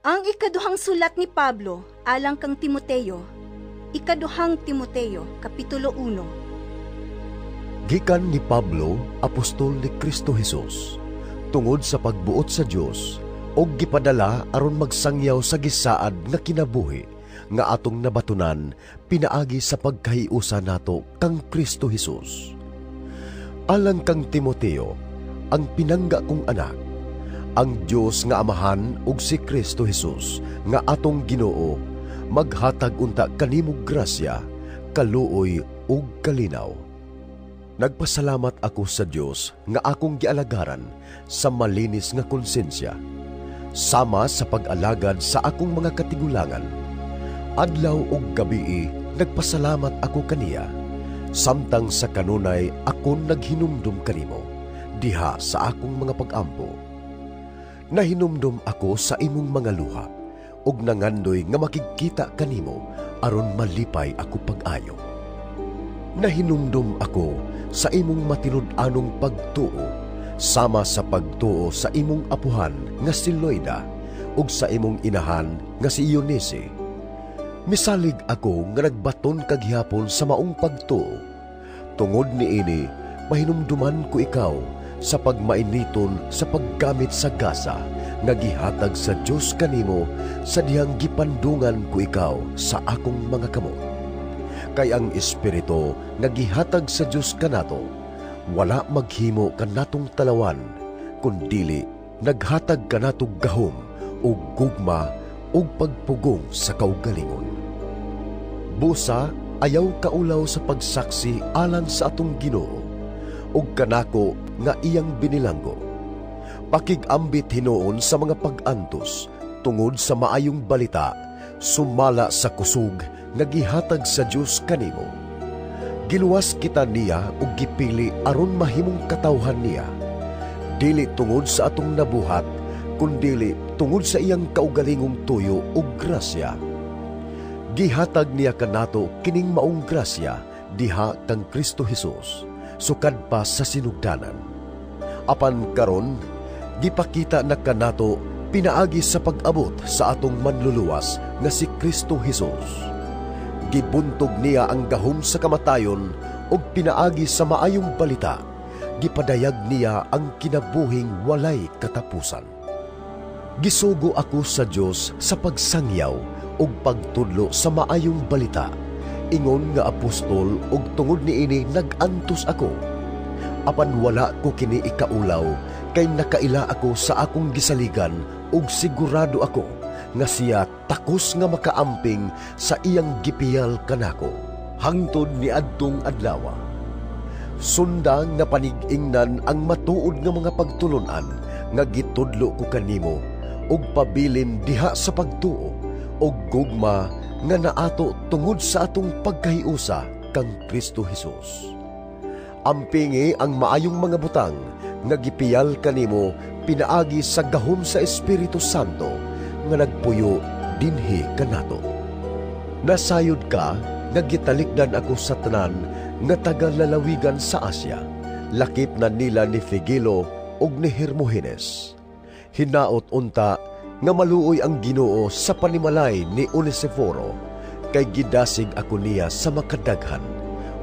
Ang ikaduhang sulat ni Pablo alang kang Timoteo. Ikaduhang Timoteo, Kapitulo 1. Gikan ni Pablo, apostol ni Kristo Jesus, tungod sa pagbuot sa Dios ug gipadala aron magsangyaw sa gisaad nga kinabuhi nga atong nabatunan pinaagi sa pagkahiusa nato kang Kristo Jesus. Alang kang Timoteo, ang pinangga kong anak, ang Dios nga Amahan ug si Kristo Jesus nga atong Ginoo maghatag unta kanimo grasya, kaluoy ug kalinaw. Nagpasalamat ako sa Dios nga akong gialagaran sa malinis nga konsensya, sama sa pag-alagad sa akong mga katigulangan. Adlaw ug gabii nagpasalamat ako kaniya, samtang sa kanunay ako naghinumdum kanimo diha sa akong mga pag-ampo. Nahinumdum ako sa imong mga luha ug nangandoy nga makigkita kanimo aron malipay ako pag-ayo. Nahinumdum ako sa imong matinud-anong pagtuo sama sa pagtuo sa imong apuhan nga si Loida ug sa imong inahan nga si Eunice. Misalig ako nga nagbaton kag gihapon sa maong pagtuo. Tungod niini, mahinumduman ko ikaw sa pagmainiton sa paggamit sa gasa nga gihatag sa Dios kanimo sa dihang gipandungan ko ikaw sa akong mga kamot. Kay ang Espiritu nga gihatag sa Dios kanato wala maghimo kanatong talawan, kundili naghatag kanato gahom ug gugma ug pagpugong sa kaugalingon. Busa ayaw kaulaw sa pagsaksi alang sa atong Ginoo ug kanako nga iyang binilanggo. Pakig-ambit hinuon sa mga pag-antos tungod sa maayong balita, sumala sa kusog nga gihatag sa Dios kanimo. Giluwas kita niya ug gipili aron mahimong katawhan niya. Dili tungod sa atong nabuhat, kundili tungod sa iyang kaugalingong tuyo ug grasya. Gihatag niya kanato kining maong grasya diha kang Kristo Jesus, sukad pa sa sinugdanan. Apan karon, gipakita na kanato pinaagi sa pag-abot sa atong manluluwas nga si Kristo Jesus. Gibuntog niya ang gahom sa kamatayon ug pinaagi sa maayong balita, gipadayag niya ang kinabuhing walay katapusan. Gisugo ako sa Dios sa pagsangyaw ug pagtudlo sa maayong balita, ingon nga apostol, ug tungod niini nag-antos ako. Apan wala ko kini ikaulaw, kay nakaila ako sa akong gisaligan ug sigurado ako nga siya takos nga makaamping sa iyang gipiyal kanako hangtod niadtong adlawa. Sunda nga panig-ingnan ang matuod nga mga pagtulon-an nga gitudlo ko kanimo ug pabilin diha sa pagtuo ug gugma nga naato tungod sa atong pagkahiusa kang Kristo Jesus. Ampingi ang maayong mga butang nga gipiyal kanimo pinaagi sa gahom sa Espiritu Santo nga nagpuyo dinhi kanato. Nasayod ka nga gitalikdan ako sa tanan nga taga-lalawigan sa Asia, lakip na nila ni Figelo ug ni Hermogenes. Hinaot unta nga maluoy ang Ginoo sa panimalay ni Onesiforo, kay gidasig ako niya sa makadaghan,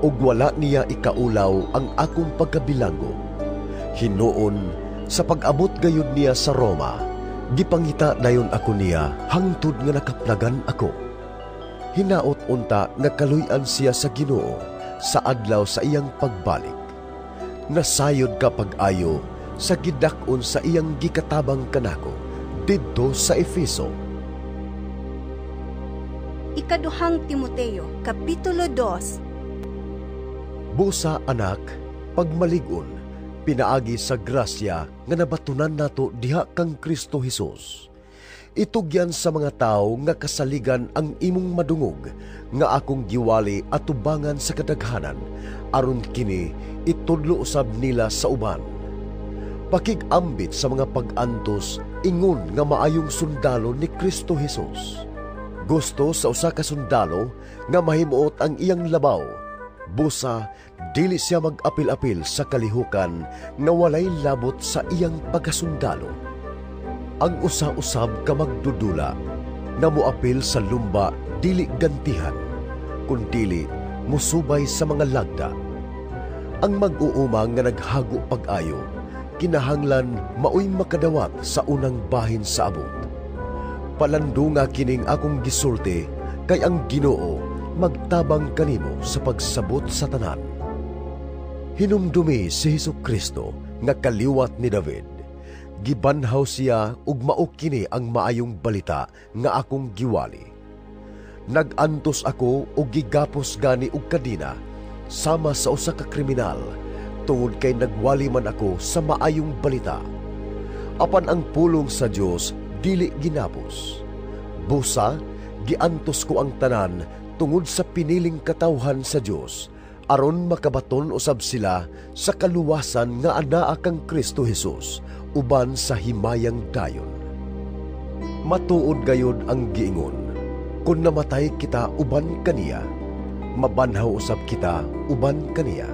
ug wala niya ikaulaw ang akong pagkabilanggo. Hinuon, sa pag-abot gayud niya sa Roma, gipangita dayon ako niya hangtod nga nakaplagan ako. Hinaot unta nga kaluy-an siya sa Ginoo sa adlaw sa iyang pagbalik. Nasayod ka pag-ayo sa gidak-on sa iyang gikatabang kanako didto sa Efeso. Ikaduhang Timoteo, Kapitulo 2. Busa anak, pagmalig-on, pinaagi sa grasya nga nabatunan nato diha kang Kristo Jesus. Itugyan sa mga tawo nga kasaligan ang imong madungog nga akong giwali atubangan sa kadaghanan, aron kini itudlo usab nila sa uban. Pakig-ambit sa mga pag-antos ingon nga maayong sundalo ni Kristo Jesus. Gusto sa usa ka sundalo nga mahimuot ang iyang labaw. Busa dili siya mag-apil-apil sa kalihukan nga walay labot sa iyang pagkasundalo. Ang usa-usab ka magdudula nga moapil sa lumba dili gantihan, kun dili musubay sa mga lagda. Ang mag-uuma nga naghago pag-ayo, kinahanglan maoy makadawat sa unang bahin sa abot. Palandunga kining akong gisulti, kay ang Ginoo magtabang kanimo sa pagsabot sa tanan. Hinumdumi si Hesukristo nga kaliwat ni David. Gibanhaw siya ug mao kini ang maayong balita nga akong giwali. Nag-antos ako ug gigapos gani og kadena sama sa usa ka kriminal tungod kay nagwali man ako sa maayong balita. Apan ang pulong sa Dios dili ginapos. Busa giantos ko ang tanan tungod sa piniling katawhan sa Dios aron makabaton usab sila sa kaluwasan nga anaa kang Kristo Jesus uban sa himayang dayon. Matuod gayod ang giingon, kun namatay kita uban kaniya, mabanhaw usab kita uban kaniya.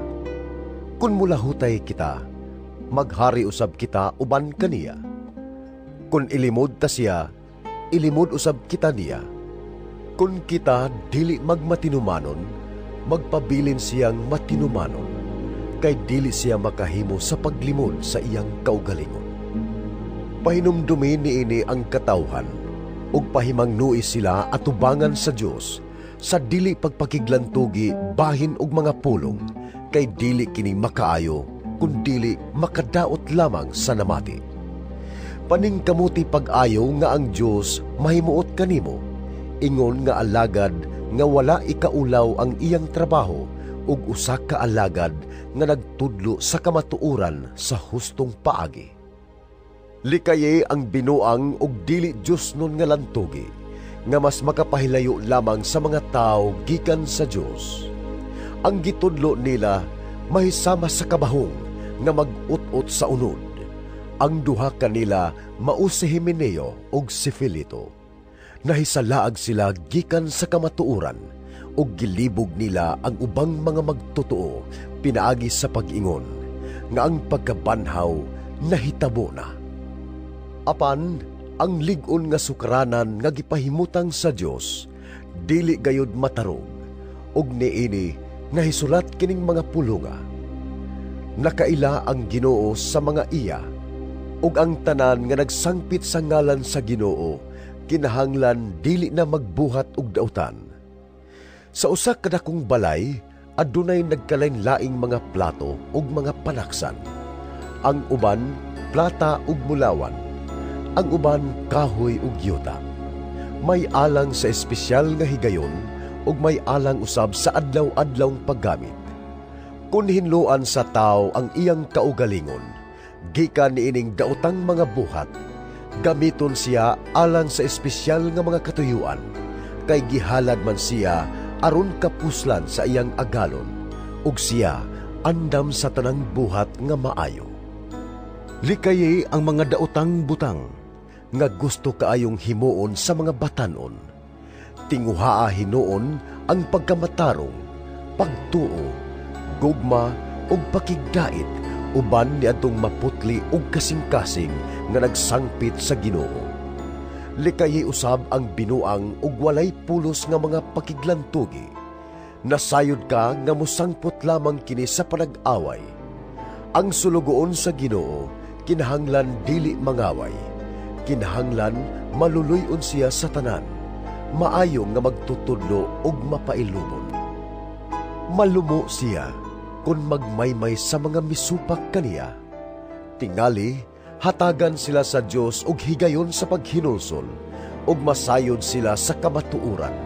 Kun mulahutay kita, maghari usab kita uban kaniya. Kun ilimod ta siya, ilimod usab kita niya. Kun kita dili magmatinumanon, magpabilin siyang matinumanon, kay dili siya makahimo sa paglimod sa iyang kaugalingon. Pahinumdumi niini ang katawhan, ug pahimangnui sila atubangan sa Dios sa dili pagpakiglantugi bahin og mga pulong, kay dili kini makaayo kun dili makadaot lamang sa namati. Paningkamuti pag-ayo nga ang Dios mahimuot kanimo, ingon nga alagad nga wala ikaulaw ang iyang trabaho ug usa ka alagad nga nagtudlo sa kamatuoran sa hustong paagi. Likaye ang binuang ug dili Diosnon nga lantugi, nga mas makapahilayo lamang sa mga tao gikan sa Dios. Ang gitudlo nila mahisama sa kabahong nga mag-ut-ut sa unod. Ang duha kanila mao si Himeneo ug si Filito. Nahisalaag sila gikan sa kamatuoran ug gilibog nila ang ubang mga magtotoo pinaagi sa pag-ingon nga ang pagkabanhaw nahitabo na. Apan ang lig-on nga sukaranan nga gipahimutang sa Dios dili gayud matarog, ug niini nahisulat kining mga pulunga. Nakaila ang Ginoo sa mga iya, ug ang tanan nga nagsangpit sa ngalan sa Ginoo kinahanglan dili na magbuhat og dautan. Sa usa ka dakong balay adunay nagkalain-laing mga plato ug mga panaksan. Ang uban plata ug mulawan, ang uban kahoy ug yuta. May alang sa espesyal nga higayon ug may alang usab sa adlaw-adlawng paggamit. Kun hinloan sa tawo ang iyang kaugalingon, gikan niining daotang mga buhat, gamiton siya alang sa espesyal nga mga katuyuan, kay gihalad man siya aron kapuslan sa iyang agalon, ug siya andam sa tanang buhat nga maayo. Likaye ang mga daotang butang nga gusto kaayong himuon sa mga batanon. Tinguhaa hinuon ang pagkamatarong, pagtuo, gugma ug pakigdait uban niadtong maputli ug kasing-kasing nga nagsangpit sa Ginoo. Likaye usab ang binuang ug walay pulos nga mga pakiglantugi. Nasayod ka nga mosangpot lamang kini sa panag-away. Ang sulugoon sa Ginoo kinahanglan dili mangaway. Kinahanglan maluluy-on siya sa tanan, maayo nga magtutudlo ug mapailubon. Malumo siya kung magmaymay sa mga misupak kaniya. Tingali, hatagan sila sa Dios og higayon sa paghinulsol, ug masayod sila sa kamatuoran,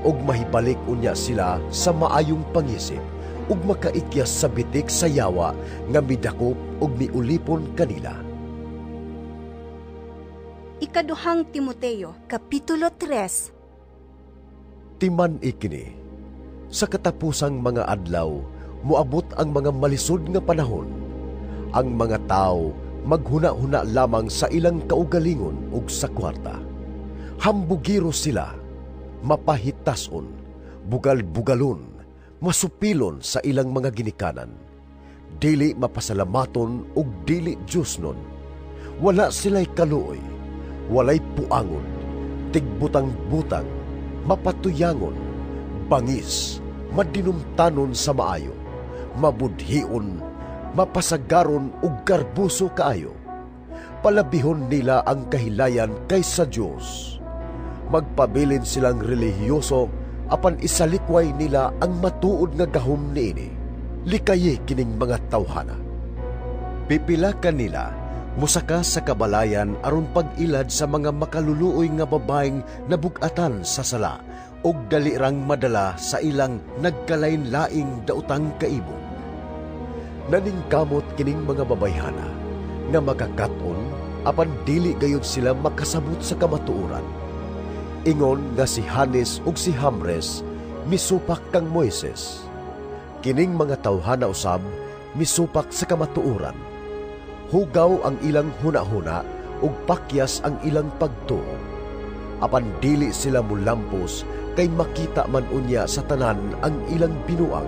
ug mahibalik unya sila sa maayong pangisip, ug makaikyas sa bitik sa yawa nga midakop ug miulipon kanila. Ikaduhang Timoteo, Kapitulo 3. Timan ikini, sa katapusang mga adlaw, moabot ang mga malisod nga panahon. Ang mga tao maghuna-huna lamang sa ilang kaugalingon ug sa kwarta. Hambugiro sila, mapahitason, bugal-bugalon, masupilon sa ilang mga ginikanan. Dili mapasalamaton ug dili Diyosnon. Wala sila'y kaluoy. walay puangon, tigbutang-butang, mapatuyangon, bangis, madinumtanon sa maayo, mabudhion, mapasagaron ug garbuso kaayo. Palabihon nila ang kahilayan kaysa Dios. Magpabilin silang relihiyoso apan isalikway nila ang matuod nga gahom niini. Likayi kining mga tawhana. Pipila kanila mosaka sa kabalayan aron pag-ilad sa mga makaluluoy nga babaeng nabug-atan sa sala ug dali rang madala sa ilang nagkalain-laing daotang kaibog. Naningkamot kining mga babayhana nga makakat-on apan dili gayud sila makasabot sa kamatuoran. Ingon nga si Hanes ug si Hambres misupak kang Moises. Kining mga tawhana usab misupak sa kamatuoran. Hugaw ang ilang hunahuna ug pakyas ang ilang pagtuo. Apan dili sila mulampos kay makita man unya sa tanan ang ilang binuang,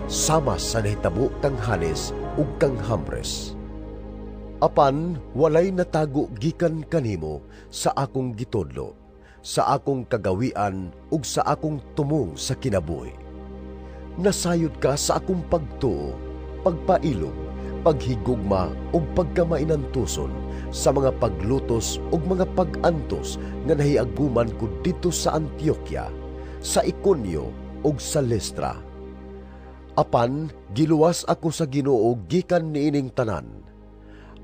sama sa nahitabo kang Hanes ug kang Hambres. Apan walay natago gikan kanimo sa akong gitudlo, sa akong kagawian ug sa akong tumong sa kinabuhi. Nasayod ka sa akong pagtuo, pagpailob, paghigugma ug pagkamainantuson sa mga paglutos ug mga pag-antos nga nahiaguman ko didto sa Antioquia, sa Iconio ug sa Listra. Apan giluwas ako sa Ginoo gikan niining tanan.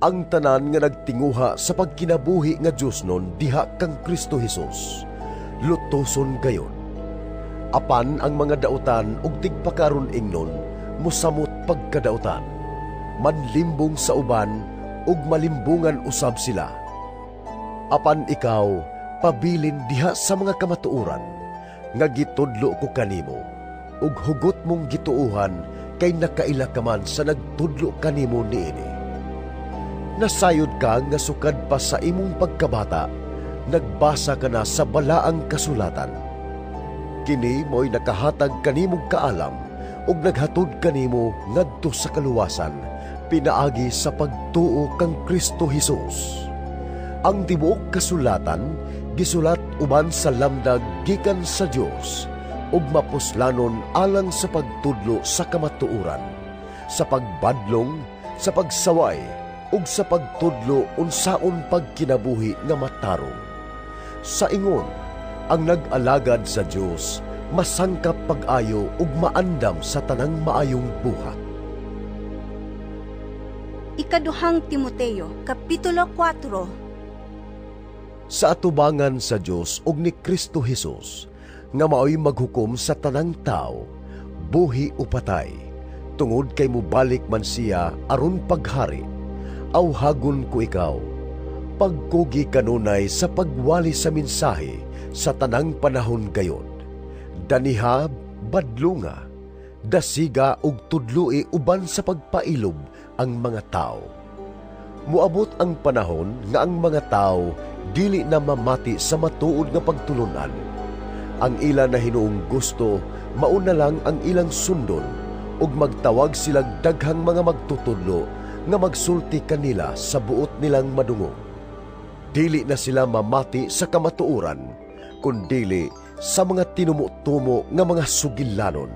Ang tanan nga nagtinguha sa pagkinabuhi nga Dios nun diha kang Kristo Hesus, lutoson gayon. Apan ang mga dautan ug tigpakaron ingnon mosamot pagkadautan, manlimbong sa uban ug malimbungan usab sila. Apan ikaw pabilin diha sa mga kamatuoran nga gitudlo ko kanimo ug hugot mong gituohan kay nakaila ka man sa nagtudlo kanimo niini. Nasayod ka nga sukad pa sa imong pagkabata, nagbasa ka na sa balaang kasulatan. Kini mo'y nakahatag kanimong kaalam ug naghatod kanimo ngadto sa kaluwasan, pinaagi sa pagtuo kang Kristo Hesus. Ang tibuok kasulatan gisulat uban sa lamdag gikan sa Dios ug mapuslanon alang sa pagtudlo sa kamatuoran, sa pagbadlong, sa pagsaway ug sa pagtudlo unsaon pagkinabuhi nga matarong. Sa ingon, ang nag-alagad sa Dios masangkap pag-ayo ug maandam sa tanang maayong buhat. Ikaduhang Timoteo, Kapitulo 4. Sa atubangan sa Dios ug ni Kristo Hesus, nga maoy maghukom sa tanang tao, buhi o patay, tungod kay mobalik man siya aron paghari, awhagon ko ikaw, pagkugi kanunay sa pagwali sa mensahe sa tanang panahon gayod. Daniha badlunga, dasiga ug tudloi uban sa pagpailob ang mga tao. Moabot ang panahon nga ang mga tao dili na mamati sa matuod nga pagtulunan. Ang ila na hinuong gusto, mauna lang ang ilang sundon, ug magtawag silag daghang mga magtutudlo nga magsulti kanila sa buot nilang madungog. Dili na sila mamati sa kamatuoran, kundili sa mga tinumutumo nga mga sugilanon.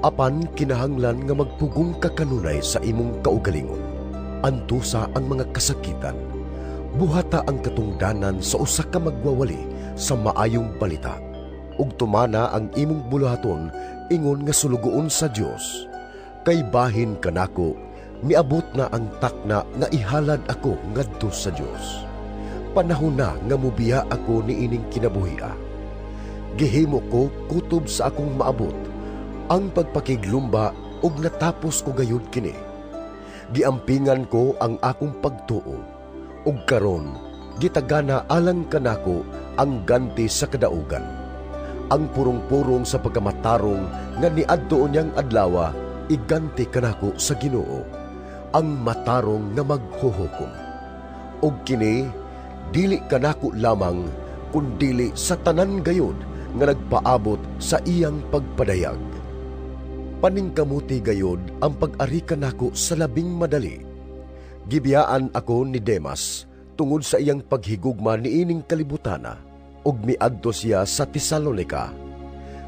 Apan kinahanglan nga magpugong ka kanunay sa imong kaugalingon. Antusa ang mga kasakitan. Buhata ang katungdanan sa usa ka magwawali sa maayong balita. Ug tumana ang imong buluhaton ingon nga sulugoon sa Dios. Kay bahin kanako, miabot na ang takna nga ihalad ako ngadto sa Dios. Panahon na nga mubiya ako niining kinabuhia. Gihimo ko kutob sa akong maabot ang pagpakiglumba ug natapos ko gayud kini. Giampingan ko ang akong pagtuo ug karon gitagana alang kanako ang ganti sa kadaugan. Ang purong-purong sa pagkamatarong nga niadto niyang adlawa iganti kanako sa Ginoo, ang matarong nga maghuhukom. Ug kini dili kanako lamang kundili sa tanan gayud nga nagpaabot sa iyang pagpadayag. Paningkamuti gayud ang pag-ari kanako sa labing madali. Gibiyaan ako ni Demas tungod sa iyang paghigugma niining kalibutana ug miadto siya sa Tesalonica.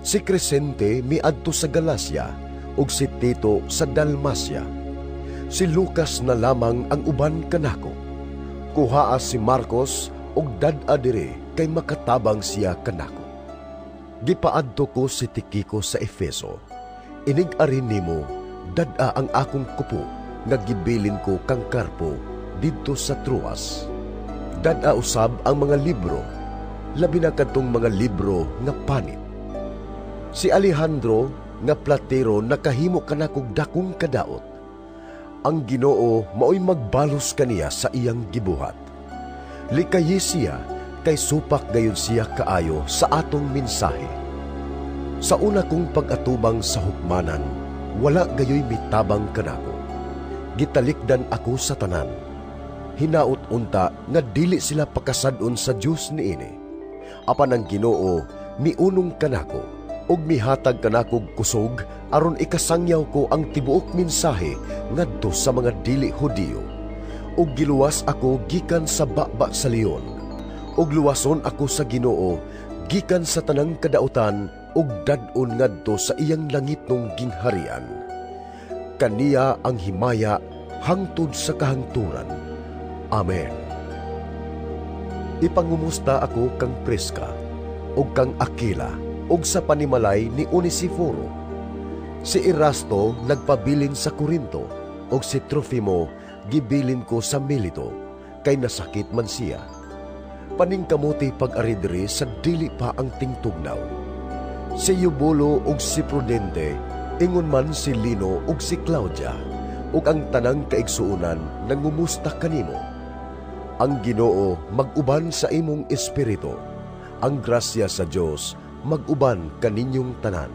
Si Crescente miadto sa Galacia ug si Tito sa Dalmacia. Si Lucas na lamang ang uban kanako. Kuhaa si Marcos ug dad-a diri kay makatabang siya kanako. Gipaadto ko si Tikiko sa Efeso. Inig-ari nimo, dad-a ang akong kupo nga gibilin ko kang Carpo didto sa Troas. Dad-a usab ang mga libro, labi na kadtong mga libro nga panit. Si Alejandro nga platero nakahimo kanakog dakong kadaot. Ang Ginoo maoy magbalos kaniya sa iyang gibuhat. Likayi siya kay supak gayon siya kaayo sa atong mensahe. Sa una kong pag-atubang sa hukmanan, wala gayoy mitabang kanako. Gitalikdan ako sa tanan. Hinaot unta nga dili sila pakasad-on sa Dios niini. Apan ang Ginoo miunong kanako ug mihatag kanakog kusog aron ikasangyaw ko ang tibuok mensahe ngadto sa mga dili Hudiyo. Ug giluwas ako gikan sa baba sa leon. Ug luwason ako sa Ginoo gikan sa tanang kadautan ug dad-on ngadto sa iyang langitnong gingharian. Kaniya ang himaya hangtod sa kahangturan. Amen. Ipangumusta ako kang Prisca ug kang Aquila ug sa panimalay ni Onesiforo. Si Erasto nagpabilin sa Corinto ug si Trofimo gibilin ko sa Milito kay nasakit man siya. Paningkamuti pag-ari diri sa dili pa ang tingtugnaw. Si Eubulo ug si Prudente, ingon man si Lino ug si Claudia, ug ang tanang kaigsuonan nangumusta kanimo. Ang Ginoo mag-uban sa imong espiritu. Ang grasya sa Dios mag-uban kaninyong tanan.